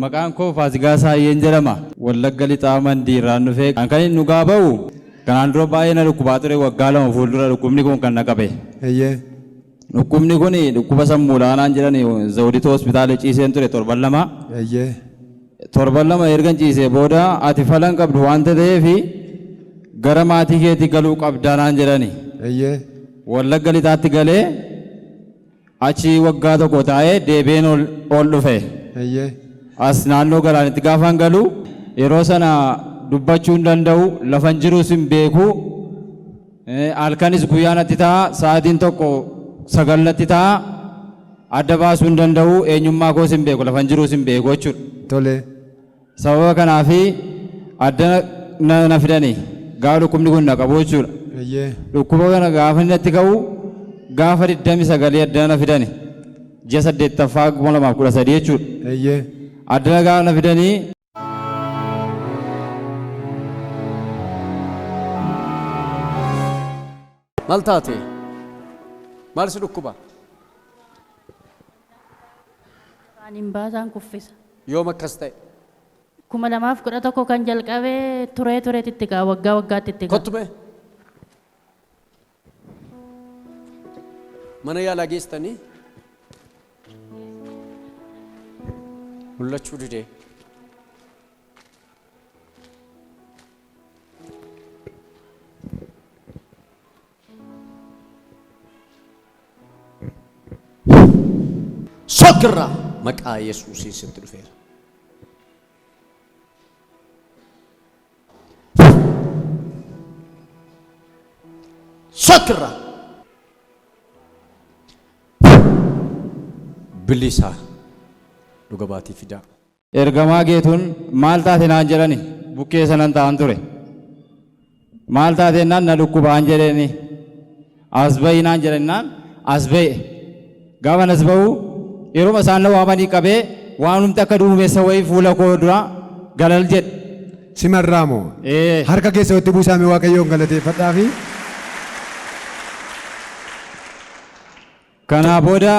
Maqaan koo Faasigaa Saayyeen jedhama. Wallagga Lixaa Mandii irraan dhufe. Kan inni dhugaa ba'u kanaan dura baay'ee na dhukkubaa ture waggaa 2 fuuldura dhukkubni kun kan na qabe. Eeyyee. Dhukkubni kun dhukkuba sammuudhaa naan jedhan Zawudituu hospitaala ciiseen ture torban 2. Eeyyee. Torban 2 ergan ciisee booda ati fala hin qabdu waanta ta'eef gara maatii keetii galuu qabdaa naan jedhani. Eeyyee. Wallagga Lixaatti galee achi waggaa 1 taa'ee deebi'een ol dhufe. Eeyyee. As naannoo Galaanitti gaafan galu yeroo sana dubbachuu hin danda'u, lafan jirus hin beeku. Halkanis guyyaa natti ta'a, sa'aatiin 1 9 natti ta'a. Adda baasuu hin danda'u, eenyummaa koos hin beeku, lafan jirus hin beeku jechuudha. Tole. Sababa kanaafi adda na fidani gaafa dhukkubni kun na qabu jechuudha. Eeyyee. Dhukkuba kana gaafa inni natti ka'u gaafa 29 addana na fidani. Ji'a 8ffaa 2013 jechuudha. Eeyyee. Addana gaafa na fidanii Maal taate? Maal si dhukkuba? Afaan hin baasaan kuffisa. Yoom akkas ta'e? 2011 kan jalqabe turee tureetti itti ga'a waggaa waggaatti itti ga'a. Kottu mee. Mana yaalaa geessitanii? Mul'achuu didee. Sokirraa maqaa Yesuusiin sitti dhufeera. Sokirraa bilisa dhuga baatii fidaa. Ergamaa Geetuun maal taate naan jedhani bukkee sanan taa'an ture. Maal taate jennaan na dhukkubaan jedheeni. As ba'i naan jedhannaan as ba'e. Gaafan as ba'u yeruma isaan na waamanii qabee waanumti akka duumessa wayii fuula koo dura galal jedhe. Simarraa moo? Ee. Harka keessa walitti buusaa mee Waaqayyoon galateeffadhaa fi. Kanaa booda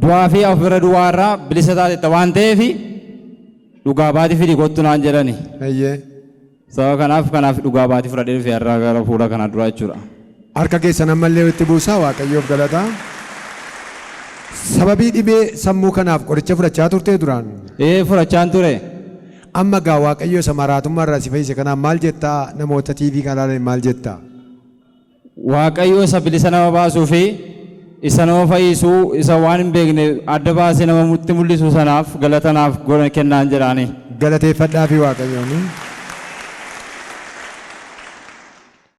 du'aa fi hafuura du'aa irraa bilisa taatetta waan ta'eef dhugaa baatii fidi kottu naan jedhani. Eeyyee. Sababa kanaaf kanaaf dhugaa baatii fudhadhee dhufe har'a gara fuula kana duraa jechuudha. Harka keessan ammallee walitti buusaa Waaqayyoof galataa. Sababii dhibee sammuu kanaaf qoricha fudhachaa turtee duraan? Ee fudhachaan ture. Amma gaa Waaqayyo isa maraatummaa irraa si fayyise kanaan maal jettaa? Namoota TV kana ilaalaniin maal jettaa? Waaqayyo isa bilisa nama baasuu fi isa nama fayyisu, isa waan hin beekne adda baasee namatti mul'isu sanaaf galata naaf godha kennaan jedhaani. Galateeffadhaafii Waaqayyoon.